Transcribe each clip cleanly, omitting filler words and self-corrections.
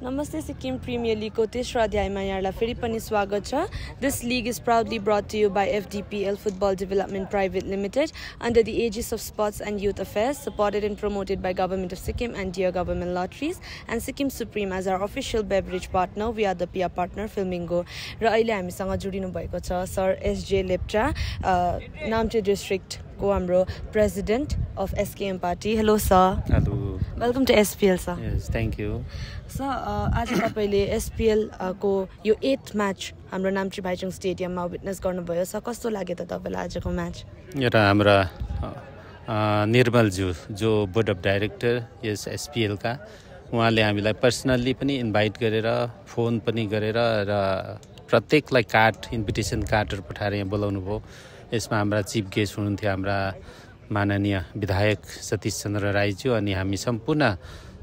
Namaste Sikkim Premier League को तेस्रो अध्यायमा यहाँलाई फेरि पनि स्वागत छ. This league is proudly brought to you by FDPL Football Development Private Limited under the aegis of Sports and Youth Affairs, supported and promoted by Government of Sikkim and Dear Government Lotteries, and Sikkim Supreme as our official beverage partner. We are the PR partner Filmingo. र अहिले हामीसँग जोडिनु भएको छ sir SJ Lepcha, Namchi district को हाम्रो president of SKM party. Hello sir. Hello. Welcome to SPL sir. Yes, thank you. Sir आज तपाईले SPL को यो 8th म्याच हाम्रो नाम्ची भाइचुङ स्टेडियममा विटनेस गर्नुभयो. सर कस्तो लाग्यो त तपाईलाई आजको म्याच? एउटा हाम्रा निर्मल जो board of director yes SPL का उहाँले हामीलाई पर्सनली पनि इन्भाइट गरेर फोन पनि गरेर र प्रत्येकलाई इन्भिटेसन कार्डहरु पठाएर यहाँ बोलाउनु भयो. यसमा हाम्रा चीफ गेस्ट हुनुहुन्थ्यो हाम्रा माननीय विधायक सतीश चन्द्र राईज्यू अनि हामी सम्पूर्ण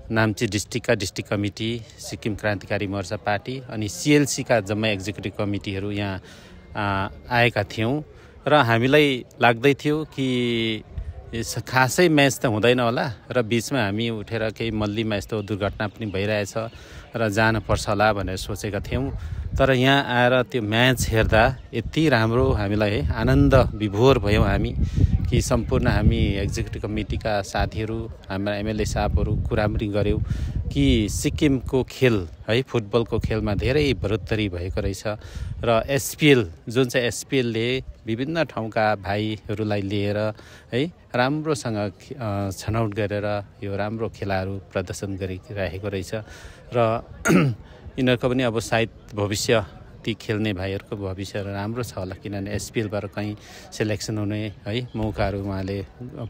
Namchi डिस्ट्रिक्टका district committee, Sikkim Krantikari Morcha party अनि CLC का जम्मै एक्जिक्युटिभ कमिटीहरू यहाँ आएका थियौं र हामीलाई लाग्दै थियो कि खासै म्याच त हुँदैन होला र बीचमा हामी उठेर केही मल्लीमा यस्तो दुर्घटना पनि भइरहेछ र जान पर्छ होला भनेर सोचेका थियौं. तर यहाँ आएर त्यो म्याच हेर्दा यति राम्रो हामीलाई आनन्द विभोर भयौं हामी कि सम्पूर्ण हामी एक्जिक्युटिभ कमिटीका साथीहरू हाम्रा MLA साहबहरू कुरा पनि गर्यौं कि सिक्किमको खेल है फुटबलको खेलमा धेरै बढोत्तरी भएको रहेछ र SPL जुन चाहिँ SPL ले विभिन्न ठाउँका भाइहरूलाई लिएर है राम्रोसँग छनौट गरेर यो राम्रो खेलाहरू प्रदर्शन गरिरहेको रहेछ र यिनीहरूको पनि अब सायद भविष्य ती खेल्ने भाइहरूको भविष्य राम्रो छ होला किनभने SPL बाट कहीं सिलेक्सन हुने है मौकाहरू उहाँले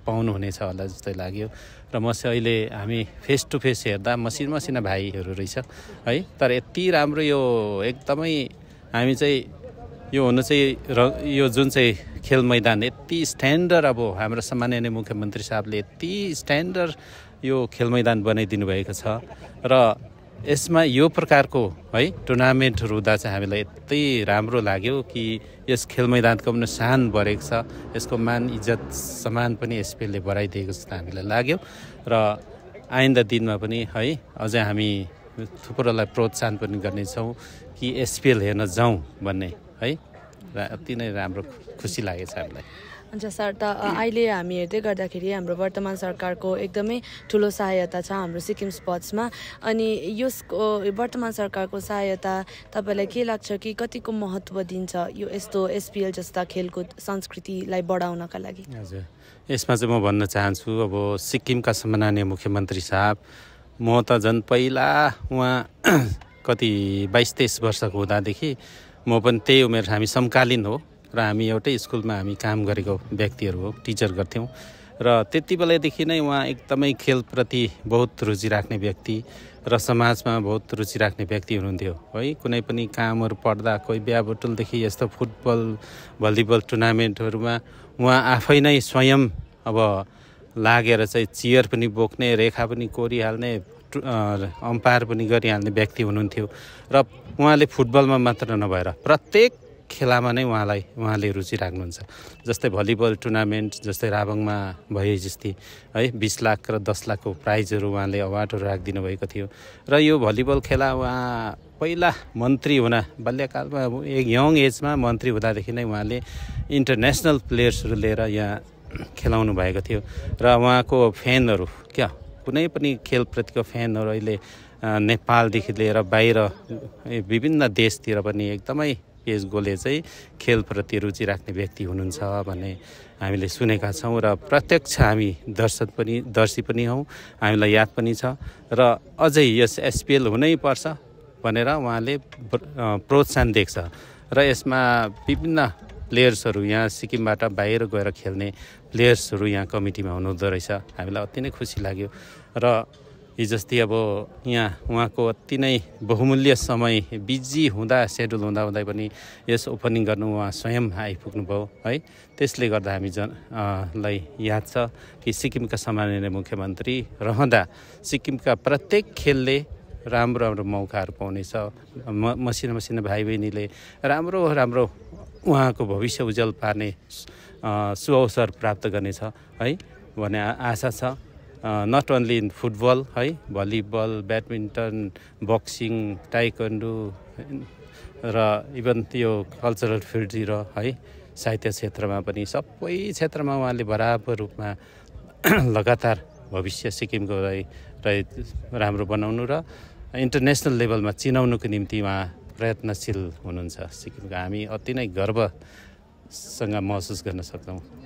पाउनु हुनेछ होला जस्तै लाग्यो र म चाहिँ अहिले हामी फेस टु फेस हेर्दा मसिना भाइहरू रहेछ है. तर यति राम्रो यो एकदमै हामी चाहिँ यो हुनु चाहिँ यो जुन चाहिँ खेल मैदान यति स्ट्यान्डर्ड अब हाम्रो सम्माननीय मुख्यमन्त्री साहबले यति स्ट्यान्डर्ड यो खेल मैदान बनाइदिनु भएको छ र यसमा यो प्रकारको है टुर्नामेन्टहरु हुँदा चाहिँ हामीलाई यति राम्रो लाग्यो कि यस खेल मैदानको पनि शान बढेको छ. यसको मान इज्जत सम्मान पनि SPL ले बढाइदिएको जस्तो हामीलाई लाग्यो र आइन्दा दिनमा पनि है अझै हामी थुप्रोलाई प्रोत्साहन पनि गर्नेछौं कि SPL हेर्न जाउँ भन्ने है र अति नै राम्रो खुसी लागेछ हामीलाई. अच्छा सर, त अहिले हामी हेर्दै गर्दाखेरि हाम्रो वर्तमान सरकारको एकदमै ठुलो सहायता छ हाम्रो सिक्किम स्पोर्ट्समा. अनि यसको वर्तमान सरकारको सहायता तपाईलाई के लाग्छ कि कतिको महत्त्व दिन्छ यो यस्तो SPL जस्ता खेलकुद संस्कृतिलाई बढाउनका लागि? हजुर, यसमा चाहिँ म भन्न चाहन्छु अब सिक्किमका सम्माननीय मुख्यमन्त्री साहब म त झन् पहिला उहाँ कति 22-23 वर्षको हुँदादेखि म पनि त्यही उमेर हामी समकालीन हो र हामी एउटै स्कुलमा हामी काम गरेको व्यक्तिहरू हो, टिचर गर्थ्यौं र त्यति बेलादेखि नै उहाँ एकदमै खेलप्रति बहुत रुचि राख्ने व्यक्ति र समाजमा बहुत रुचि राख्ने व्यक्ति हुनुहुन्थ्यो है. कुनै पनि कामहरू पर्दा कोही बिहाबटुलदेखि यस्तो फुटबल भलिबल टुर्नामेन्टहरूमा उहाँ आफै नै स्वयं अब लागेर चाहिँ चियर पनि बोक्ने, रेखा पनि कोरिहाल्ने, अम्पायर पनि गरिहाल्ने व्यक्ति हुनुहुन्थ्यो र उहाँले फुटबलमा मात्र नभएर प्रत्येक खेलामा नै उहाँले रुचि राख्नुहुन्छ. जस्तै भलिबल टुर्नामेन्ट जस्तै राबङमा भए जस्तै है 20 लाख र 10 लाखको प्राइजहरू उहाँले अवार्डहरू राखिदिनु भएको थियो र यो भलिबल खेला उहाँ पहिला मन्त्री हुन बाल्यकालमा एक यङ एजमा मन्त्री हुँदादेखि नै उहाँले इन्टरनेसनल प्लेयर्सहरू लिएर यहाँ खेलाउनु भएको थियो र उहाँको फ्यानहरू कुनै पनि खेलप्रतिको फ्यानहरू अहिले नेपालदेखि लिएर बाहिर विभिन्न देशतिर पनि एकदमै यसले चाहिँ खेलप्रति रुचि राख्ने व्यक्ति हुनुहुन्छ भन्ने हामीले सुनेका छौं र प्रत्यक्ष हामी दर्शी पनि हौं, हामीलाई याद पनि छ र अझै यस SPL हुनै पर्छ भनेर उहाँले प्रोत्साहन देख्छ र यसमा विभिन्न प्लेयर्सहरू यहाँ सिक्किमबाट बाहिर गएर खेल्ने प्लेयर्सहरू यहाँ कमिटीमा हुनुहुँदो रहेछ. हामीलाई अति नै खुसी लाग्यो र हिजोस्ति अब यहाँ उहाँको अति नै बहुमूल्य समय बिजी हुँदा सेड्युल हुँदा पनि यस ओपनिङ गर्नु उहाँ स्वयं आइपुग्नु भयो है. त्यसले गर्दा हामी लाई याद छ कि सिक्किमका सम्माननीय मुख्यमन्त्री रहँदा सिक्किमका प्रत्येक खेलले राम्रो मौकाहरू पाउनेछ. मसिना भाइ बहिनीले राम्रो उहाँको भविष्य उज्जवल पार्ने सुअवसर प्राप्त गर्नेछ है भन्ने आशा छ नट ओन्ली इन फुटबल है भलिबल ब्याडमिन्टन बक्सिङ ताइक्वान्डो र इभन यो कल्चरल फिल्डतिर है साहित्य क्षेत्रमा पनि सबै क्षेत्रमा उहाँले बराबर रूपमा लगातार भविष्य सिक्किमको राम्रो बनाउनु र इन्टरनेसनल लेभलमा चिनाउनुको निम्ति उहाँ प्रयत्नशील हुनुहुन्छ। सिक्किमको हामी अति नै गर्वसँग महसुस गर्न सक्छौँ।